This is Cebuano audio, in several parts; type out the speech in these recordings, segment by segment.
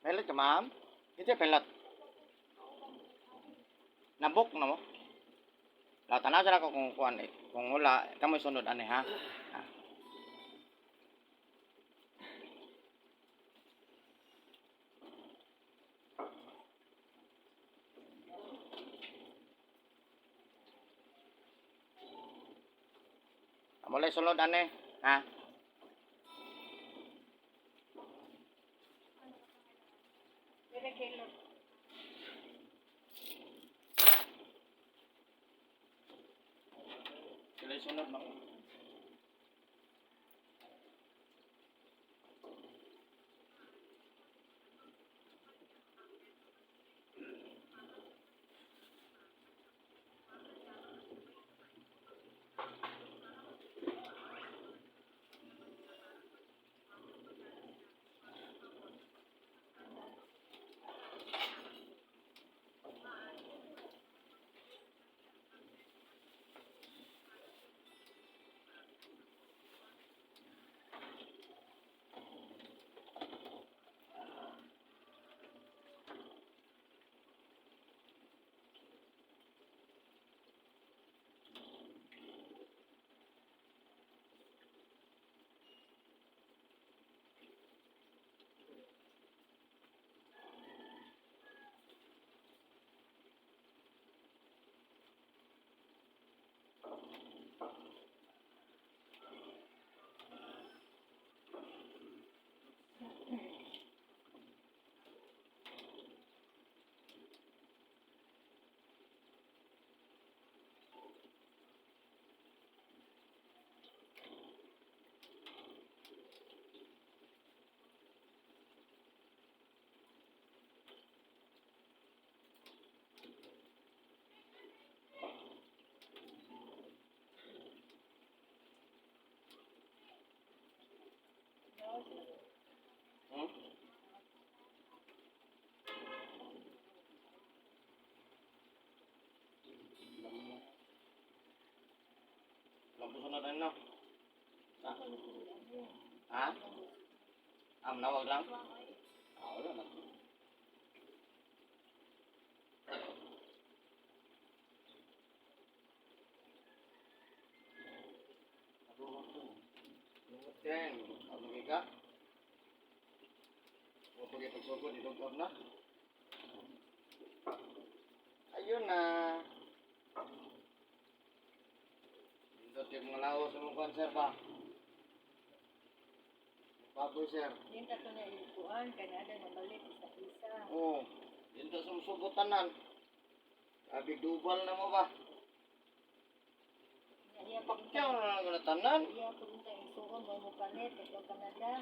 Pilot ka, ma'am? Ito pilot. Nabok na mo? La, tanaw sa ako kung kuan eh. Kung wala, kamo sunod ani ha. Ha. Amo lay sunod ani, ha? Pila kilo. Sila sunod ma'am. Lampu sunod ano? Ha? Ha? Ah, manawag lang? Ah, wala na. Ten, ano ka? O pag ipagsugod, idugog na. Ayun na. Nindot yung mga laos sa mga kwan, ba? Baboy, sir. Din ta to na ikuan kay naa mabalik isa-isa. Oo. Dito sa musugot tanan. Sabi, dubal na mo ba? Iya pag Pakyaw na lang ko na tanan. Iya pag unta isuon mo mo palit ikaw Canada.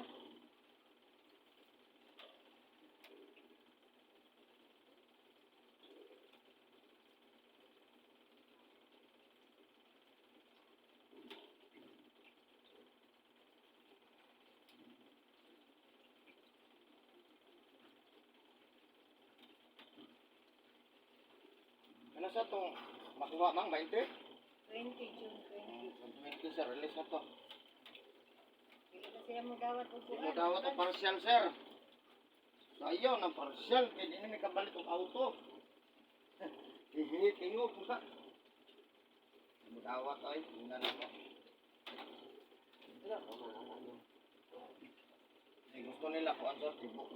Ano sa itong makuha mang 20? 20 June 20. 20, sir. Release na to. Dili na sila mo dawat og Hindi kuan. mo dawat ang partial, sir. Sayaw ng partial. Kaya di na may kabalit og auto. Hihingi, tingog po ka. Hindi mo dawat ay. Hindi na mo. Eh, gusto nila kuan sir, tibok.